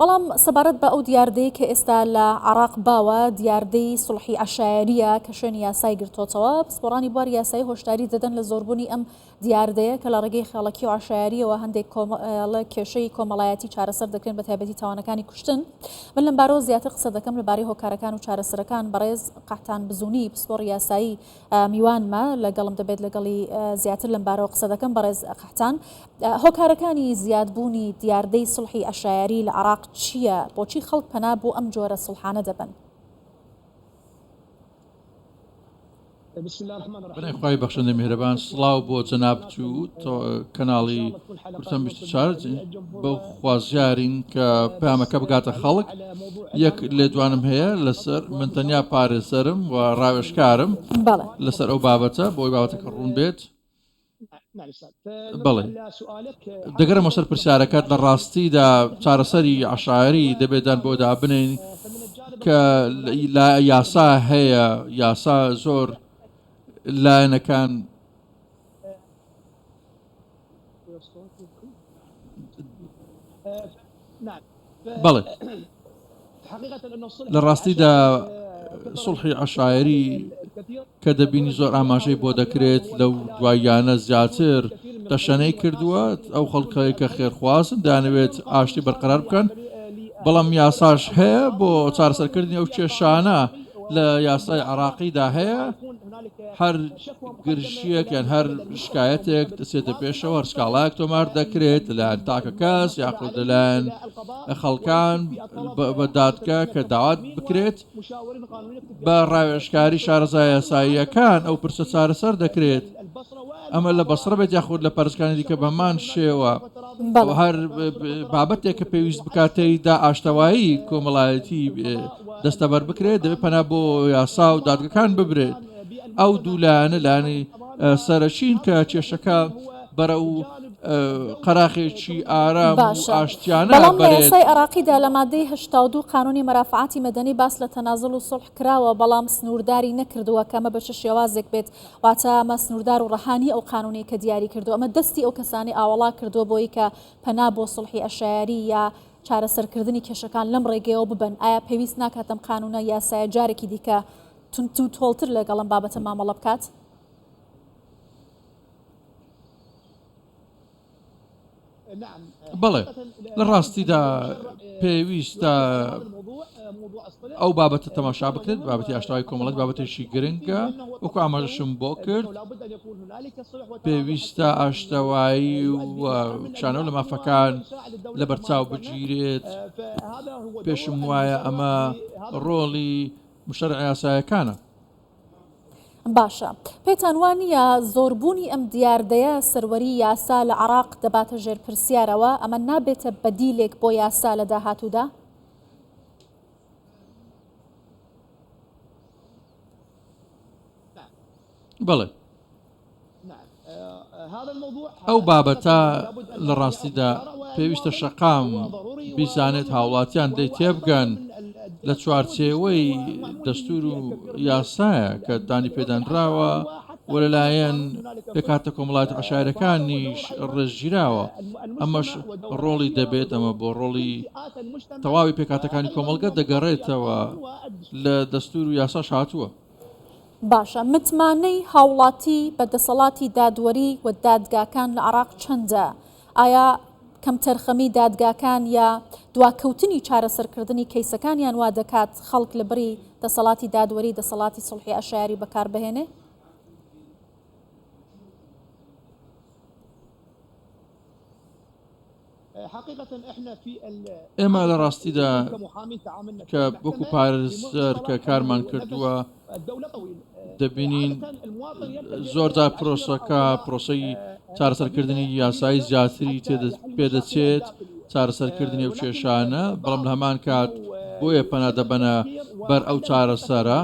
بەڵام سەبارەت بە ئەو دیاردەی کە ئێستا لە عێراق باوە، دیاردەی سوڵحی عەشایەرییە کە شوێنی یاسای گرتۆتەوە، پسپۆڕانی بواری یاسایی هۆشداری دەدەن لە زۆربوونی ئەم دیاردەیە کە لە ڕێگەی خێڵەکی و عەشایەرییەوە هەندێک کۆمەڵێک کێشەی کۆمەڵایەتی چارەسەر دەکرێن بە تایبەتی تاوانەکانی کوشتن. من لەمبارەوە زیاتر قسە دەکەم لەبارەی هۆکارەکان و چارەسەرەکان بەڕێز قەحتان بزونی پسپۆڕی یاسایی میوانمە لەگەڵم دەبێت لەگەڵی زیاتر لەمبارەوە قسە دەکەم بەڕێز قەحتان هۆکارەکانی زیادبوونی دیاردەی سوڵحی عەشایەری لە عێراق چییە؟ بۆچی خەڵک پەنا بۆ ئەم جۆرە سوڵحانە دەبەن؟ برای خوای بەخشندە میهرەبان سڵاو بۆ جەنابت و کەناڵی کوردستان 24 بەو خوازیارین کە پەیامەکە بگاتە خەڵک یەک لێدوانم هەیە لەسەر من تەنیا پارێزەرم و ڕاوێژکارم لەسەر ئەو بابەتە بۆی بابەتەکە ڕوون بێت بەڵێ دەگەرمەوە سەر پرسیارەکەت لە ڕاستیدا چارەسەری عشاعری دەبێت دان بۆ دابنین کە لە یاسا هەیە یاسا زۆر لایەنەکان بەڵێ لە ڕاستیدا سوڵحی عەشایەری کە دەبینی زۆر ئاماژەی بۆ دەکرێت لەو دواییانە زیاتر تەشەنەی کردووە ئەو خەڵکەی کە خێرخوازن دەیانەوێت ئاشتی بەرقەرار بکەن بەڵام یاساش هەیە بۆ چارەسەرکردنی ئەو کێشانە لە یاسای عراقیدا هەیە هەر گرژییەک یان هەر شکایەتێک دەچێتە پێشەوە هەر سکاڵایەک تۆمار دەکرێت لەلایەن تاکە کەس یاخود لەلایەن خەڵکان بە دادگا کە داوات بکرێت بە ڕاوێژکاری شارەزا یاساییەکان ئەو پرسە چارەسەر دەکرێت ئەمە لە بەسڕە بێت یاخود لە پارێزگانی دیکە بەمان شێوە هەر بابەتێک کە پێویست بکات تێیدا ئاشتەوایی کۆمەڵایەتی دەستەبەر بکرێت دەبێت پەنا بۆ یاسا و دادگەکان ببرێت ئەو دوو لایەنە لایەنی سەرەکین کە کێشەکە بەرەو قەراخێکی ئارام و باشە ئاشتیانە بەڵام لە بەرێت. یاسای عێراقیدا لە مادەی 82 قانونی مەرافعاتی مەدەنی باس لە تەنازول و سوڵح کراوە بەڵام سنوورداری نەکردووە کە ئەمە بە چ شێوازێک بێت واتە ئەمە سنووردار و ڕەها نییە ئەو قانونەی کە دیاری کردووە ئەمە دەستی ئەو کەسانەی ئاوەڵا کردووە بۆی کە پەنا بۆ سوڵحی عەشایەری یا چارەسەرکردنی کێشەکان لەم ڕێگەیەوە ببەن ئایا پێویست ناکات ئەم قانونە یاسایە جارێکی دیکە توندوتۆڵتر لەگەڵ ئەم بابەتە مامەڵە بکات؟ بەڵێ لە ڕاستیدا پێویستە ئەو بابەتە تەماشا بکرێت بابەتی ئاشتەوای کۆمەڵێت بابەتێکی گرنگە وەکو ئاماژەشم بۆ کرد پێویستە ئاشتەوایی و کشانەوە لە مافەکان لە بەرچاو بگیرێت پێشم وایە ئەمە ڕۆڵی مشەرع یاسایەکانە. باشە پێتان وا نییە زۆربوونی ئەم دیاردەیە سەروەری یاسا لە عێراق دەباتە ژێر پرسیارەوە؟ ئەمە نابێتە بەدیلێک بۆ یاسا لە داهاتوودا؟ بەڵێ. ئەو بابەتە لە ڕاستیدا پێویستە شەقام بیزانێت هاوڵاتیان لێی تێبگەن لە چوارچێوەی دەستور و یاسایە کە دانی پێدانراوە و لەلایەن پێکهاتە کۆمەڵایەتی عەشایرەکانیش ڕێزگیراوە ئەمەش ڕۆڵی دەبێت ئەمە بۆ ڕۆڵی تەواوی پێکهاتەکانی کۆمەڵگە دەگەڕێتەوە لە دەستور و یاساش هاتووە. باشە متمانەی هاوڵاتی بە دەسەڵاتی دادوەری و دادگاکان لە عێراق چەندە؟ ئایا کەمتەرخەمی دادگاکان یا دواکەوتنی چارەسەرکردنی کەیسەکانیان وا دەکات خەڵک لە بری دەسەڵاتی دادوەری دەسەڵاتی سوڵحی عەشایەری بەکاربهێنێ؟ ئێمە لە ڕاستیدا کە وەکو پارێزەر کە کارمان کردووە دەبینین زۆرجار پرۆسەکە پرۆسەی چارەسەرکردنی یاسایی زیاتری پێدەچێت چارەسەرکردنی ئەو کێشانە بەڵام لە هەمان کات بۆیە پەنا دەبەنە بەر ئەو چارەسەرە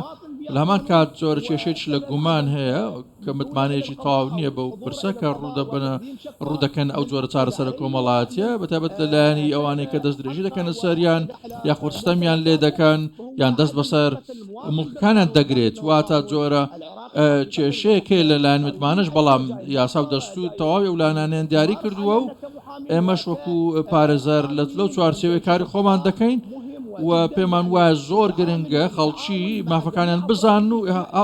لە هەمان کات زۆر کێشێک لە گومان هەیە کە متمانەیەکی تەواو نییە بەو پرسە کە ڕوودەبنە ڕوودەکەن ئەو جۆرە چارەسەرە کۆمەڵایەتیە بەتایبەت لە لایەنی ئەوانەی کە دەست درێژی دەکەنە سەریان یاخود ستەمیان لێ دەکەن یان دەست بەسەر موڵکەکانیان دەگرێت واتە جۆرە کێشەیەک هەیە لە لایەن متمانەش بەڵام یاسا و دەستور تەواوی ئەو لایەنانەیان دیاری کردووە و. ئێمەش وەکو پارێزەر لەو چوارچێوەی کاری خۆمان دەکەین و پێمان وایە زۆر گرنگە خەڵکی مافەکانیان بزانن و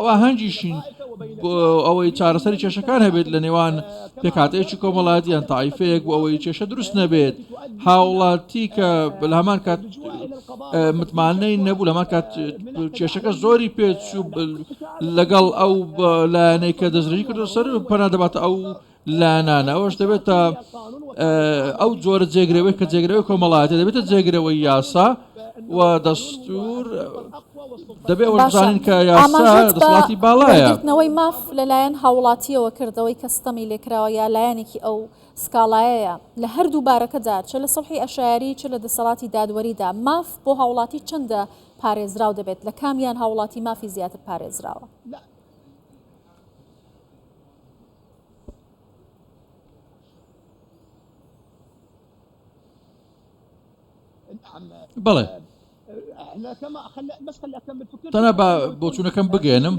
ئاهەنگیشین بۆ ئەوەی چارەسەری کێشەکان هەبێت لە نێوان پێکهاتەیەکی کۆمەڵایەتی یان تایفەیەک بۆ ئەوەی کێشە دروست نەبێت هاوڵاتی کە لە هەمان کات متمانەی نەبوو لەمان کات کێشەکە زۆری پێچوو لەگەڵ ئەو لایەنەی کە دەستدرێژی کردو سەر پەنا دەباتە ئەو لایەنانە ئەوەش دەبێتە ئەو جۆرە جێگرەوەی کە جێگرەوەی کۆمەڵایەتی دەبێتە جێگرەوەی یاسا و دەستور دەبێ ئەوەش بزانین کە یاسا دەسەڵاتی باڵایە. وەرگرتنەوەی ماف لەلایەن هاوڵاتییەوە کردەوەی کە ستەمی لێکراوە یا لایەنێکی ئەو سکاڵایەیە لە هەردوو بارەکەدا چ لە سوڵحی ئەشایەری چ لە دەسەڵاتی دادوەریدا ماف بۆ هاوڵاتی چەندە پارێزراو دەبێت لە کامیان هاوڵاتی مافی زیاتر پارێزراوە؟ بەڵێ تەنها بە بۆچوونەکەم بگەێنم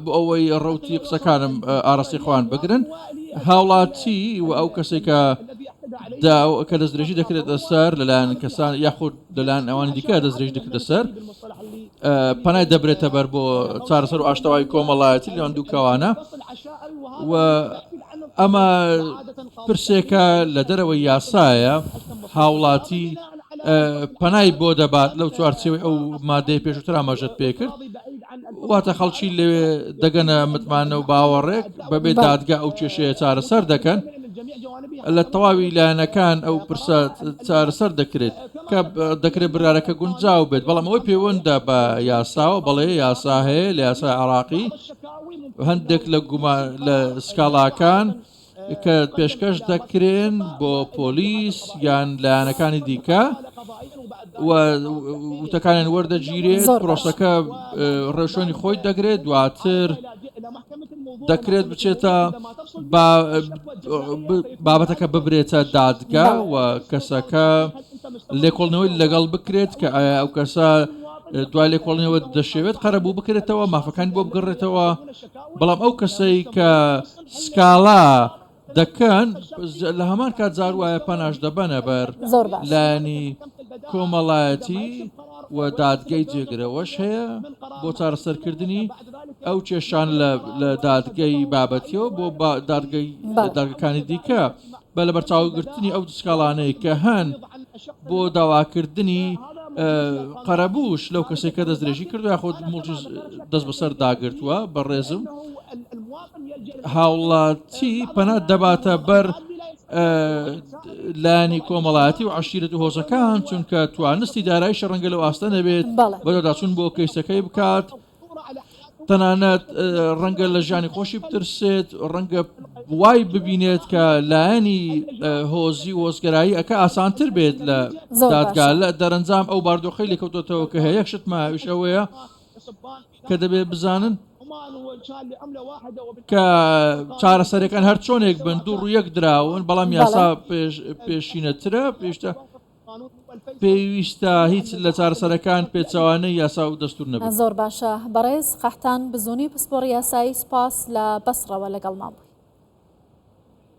بۆ ئەوەی ڕوتی قسەکانم ئاراستی خۆیان بگرن هاوڵاتی و ئەو کەسێکە کە دەستدرێژی دەکرێتە سەر لەلایەن کەسان یاخود لەلایەن ئەوانی دیکە دەستدرێژی دەکرێتە سەر پەنای دەبرێتە بەر بۆ چارەسەر و ئاشتەوای کۆمەڵایەتی لەوان دووکەوانە و ئەمە پرسێکە لە دەرەوەی یاسایە هاوڵاتی پەنای بۆ دەبات لەو چوارچێوەی ئەو مادەی پێشووتر ئاماژەت پێکرد واتە خەڵکی لەوێ دەگەنە متمانە و باوەڕێک بەبێ دادگا ئەو کێشەیە چارەسەر دەکەن لە تەواوی لایەنەکان ئەو پرسە چارەسەر دەکرێت کە دەکرێت برارەکە گونجاو بێت بەڵام ئەوەی پەیوەندە بە یاساوە بەڵێ یاسا هەیە لە یاسای عراقی هەندێک لە گومان لە سکاڵاکان کە پێشکەش دەکرێن بۆ پۆلیس یان لایەنەکانی دیکە و وتەکانیان وەردەگیرێت پرۆسەکە ڕێوشوێنی خۆی دەگرێت دواتر دەکرێت بچێتە بابەتەکە ببرێتە دادگا و کەسەکە لێکۆڵنەوەی لەگەڵ بکرێت کە ئایا ئەو کەسە دوای لێکۆڵینەوە دەشێوێت قەرەبوو بکرێتەوە مافەکانی بۆ بگەڕێتەوە بەڵام ئەو کەسەی کە سکاڵا دەکەن لە هەمان کات جار وایە پەناش دەبەنە بەر لایەنی کۆمەڵایەتی و دادگەی جێگرەوەش هەیە بۆ چارەسەرکردنی ئەو کێشان لە دادگەی بابەتیەوە بۆ دادگەی دادگەکانی دیکە بە لەبەرچاوگرتنی ئەو سکاڵانەی کە هەن بۆ داواکردنی قەرەبووش لەو کەسێک کە دەستدرێژی کردو یاخود موڵکی دەست بەسەر داگرتووە بەڕێزم هاوڵاتی پەنا دەباتە بەر لایەنی کۆمەڵایەتی و عشیرەت و هۆزەکان چونکە توانستی دارایشە ڕەنگە لەو ئاستە نەبێت بەدواداچوون بۆ کەیسەکەی بکات تەنانەت ڕەنگە لە ژیانی خۆشی بترسێت ڕەنگە وای ببینێت کە لایەنی هۆزی و هۆزگەرایی ئەکە ئاسانتر بێت لە دادگا لە دەرەنجام ئەو باردۆخەی لێکەوتۆتەوە کە هەیە شت ماویش ئەوەیە کە دەبێت بزانن کە چارەسەرەکان هەر چۆنێک بن دوو ڕوویەک دراون بەڵام یاسا پێشینەترە پێشتە پێویستە هیچ لە چارەسەرەکان پێچەوانەی یاسا و دەستور نەبن. زۆر باشە بەڕێز قەحتان بزونی پسپۆڕی یاسایی سوپاس لە بەسڕەوە لەگەڵمان بووی.